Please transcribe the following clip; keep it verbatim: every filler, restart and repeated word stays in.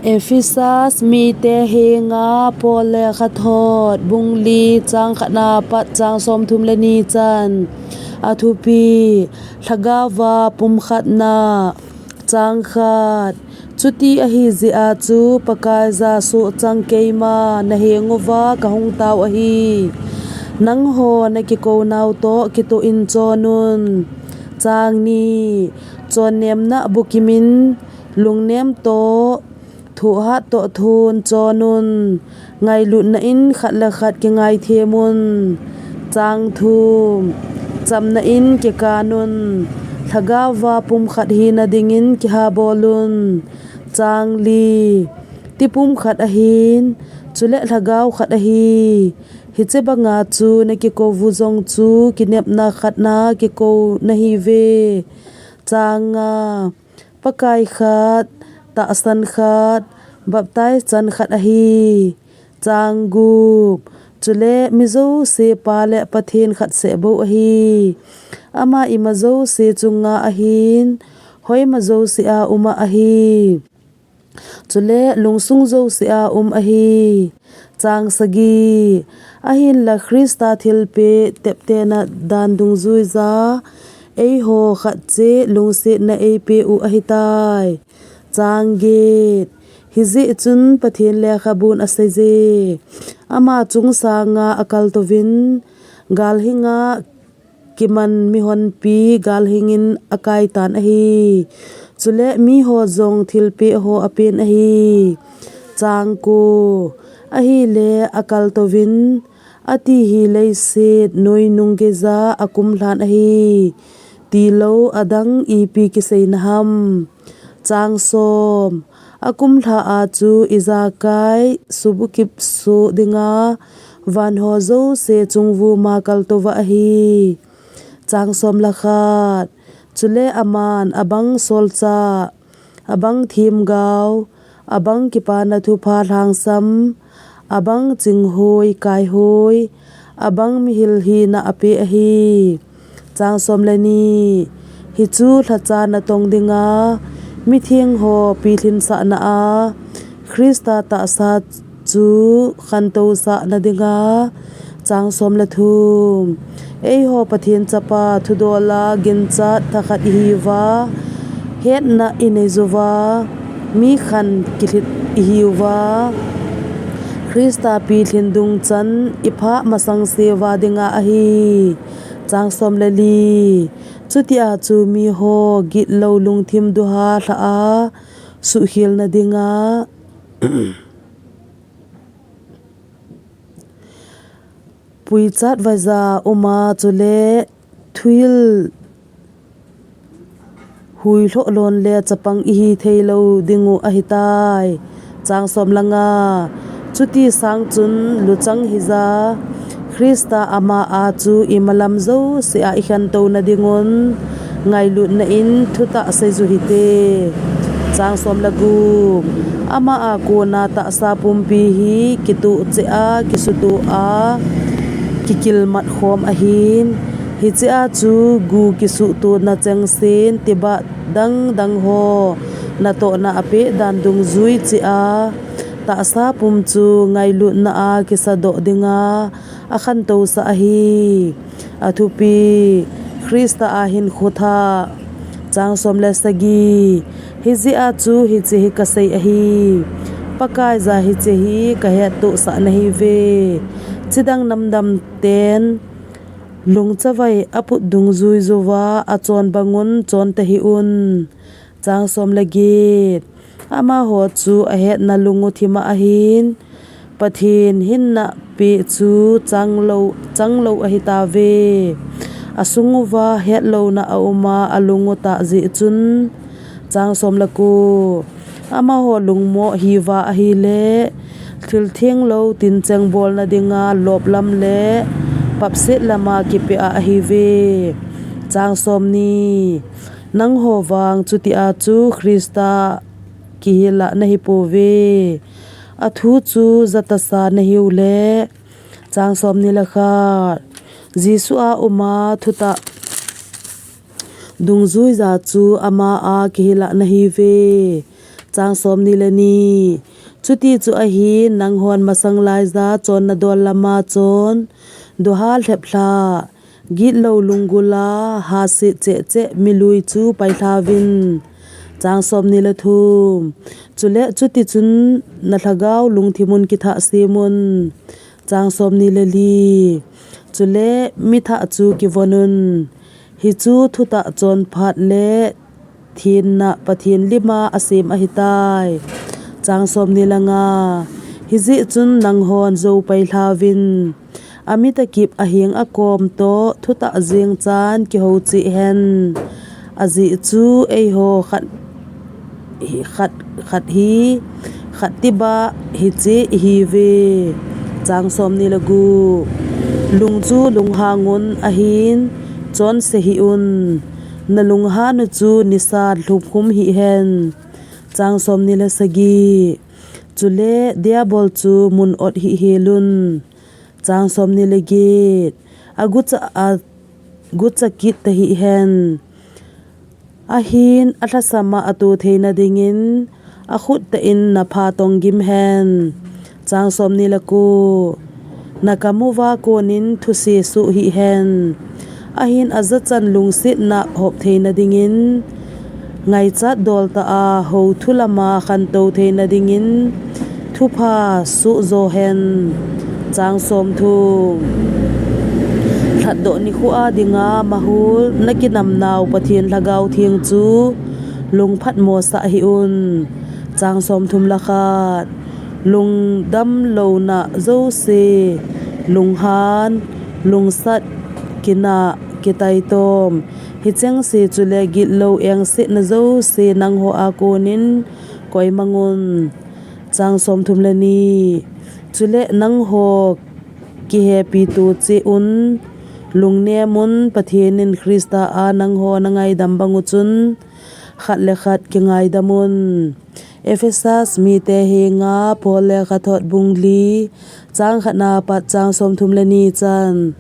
Ephesus mite henga Paul lekhathot bung li chang khatna pat chang somthum le ni chan. A thupi: Lhagao va pumkhatna. Chang khat. Chuti ahi jeh a chu Pakaiya sohchang keima na henguva kahung tao ahi. Nangho na kikou nau toh kitoh in chon un. Chang ni. Chonnemna bukim in, lungnem toh, thohhat toh thon chon un. Ngailutna in khat le khat kingaithem un. Chang thum. Chamna in kikan un. Lhagao va pumkhat hina dingin kihabol un. Chang li. Ti pumkhat ahin, chule lhagao khat ahi. Hiche banga chu na kikou u jong chu kinepna khatna kikou nahiuve. Chang nga. Pakai khat, tahsan khat, baptize chan khat ahi. Chang gup. Chule mi jouse Pa le Pathen khat seh bou ahi. Ama ima jouse chunga ahin, hoima jouse a um ahi. Chule lungsung jouse a um ahi. Chang sagi. Ahinla Christa thilpeh teptena dan dungjuija eiho khat cheh lungsetna eipeh u ahitai. Chang get. Hijeh chun Pathen lekhabun aseije. Ama chung sanga akaltouvin, galhinga kiman mihonpi galhingin akaitan ahi. Chule miho jong thilpeh ho apen ahi. Chang ko. Ahile akaltouvin, ati hi leiset noinung geija akumlhan ahi. Tilou adang ipi kiseina ham. Chang som. Akumlha a chu ijakai subukip soh dinga vanho jouse chung u ma kaltouva ahi. Chang som le khat. Chule aman abang solchah, abang themgao, abang kipana thupha lhangsam, abang chinghoi kaihoi, abang mihil hina apeh ahi. Chang som le ni. Hichu lhacha natong dinga, mitheng ho pilhinsahna a, Christa tahsa chu khantousahna dinga. Chang som le thum. Eiho Pathen chapa thudola ginchat thakhat ihiuva, hetna inei jouva, mi khan kilhit ihiuva, Christa pilhin dungchan iphah masang seuva dinga ahi. Chang som le li. Chutia chu miho gitlou lungthim duha lhah a suhkhelna dinga, puichat vaija uma chule thuhil huilhoh lon le chapang ihi theilou dingu ahitai. Chang som le nga. Chuti sang chun luchang hija, Christa ama a chu imalam jouse a ikhantouna dingun, ngailutna in thutah seiyu hite. Chang som le gup. Ama a kona tahsa pumpi hi kituh cheh a, kisutoh a, kikilmat khom ahin. Hichea chu gu kisuhtona chengsen tibah dangdang ho natohna apeh dan dungjui cheh a, tahsa pum chu ngailutna a kisadoh dinga akhantousah ahi. A thupi: Christa a hinkho thah. Chang som le sagi. Hijeh a chu hiche hi kasei ahi. Pakaiya hiche hi kahettohsah nahiuve. Chidang namdam ten lungchavai aput dungjui jouva achon bangun chon tahih un. Chang som le get. Amaho chu ahetna lungu thima ahin, Pathen hinna peh chu changlou, changlou ahitauve. Asunguva hetlouna auma alungu tah jeh chun. Chang som le ko. Amaho lungmo hiuva ahile, thil thenglou tincheng bolna dinga loplam le papset lama kipeh a ahiuve. Chang som ni. Nangho vang chutia chu Christa kihila nahipouve. Athu chu jatasa nahiu le. Chang som ni le khat. Jesu a uma thutah dungjuija chu ama a kihila nahiuve. Chang somni le ni. Chuti chu ahin, nanghon masang laija chonna dol lama chon, doha lhep lha, gitlou lunggula, hasit cheh cheh milui chu pailhauvin. Chang somni le thum. Chule chuti chun na lhagao lungthimun kithah semun. Chang somni le li. Chule mithah chu kivonun. Hichu thutah chon phat le thenna Pathen lima asem ahitai. Chang somni le nga. Hijeh chun nanghon jou pailhauvin. Amita kip aheng akom toh thutah jeng chan kihou cheh hen. Ajeh chu eiho khat, khat, khat hi, khat tiba hiche ihiuve. Chang somni le gup. Lung chu lunghangun ahin, chonse hih un. Na lunghan u chu nisa lhumkhum hih hen. Chang somni le sagi. Chule diabol chu mun ot hih helun. Chang somni le get. Agucha a, gucha kit tahih hen. Ahin alhasam a atoh theina dingin akhut tah in na pha tong gim hen. Chang somni le ko. Na kamuva konin thuse suh hih hen. Ahin ajachan lungsetna hop theina dingin ngaichat dol tah a hou thu lama khantou theina dingin thupha suh jo hen. Chang somthum. Lhatdoh nikho a dinga mahul na kinamnau Pathen Lhagao Theng chu lungphatmo sah hih un. Chang somthum le khat. Lungdam louna jouse, lunghan, lungsat, kinah, kitaitom, hichengse chule gitlou engsetna jouse nangho a konin koimangun. Chang somthum le ni. Chule nangho kihepi to cheh un, lungnemun, Pathen in Christa a nangho na ngaidam bang u chun khat le khat kingaidamun. Ephesus mite henga Paul lekhathot bung li, chang khatna pat chang somthum le ni chan.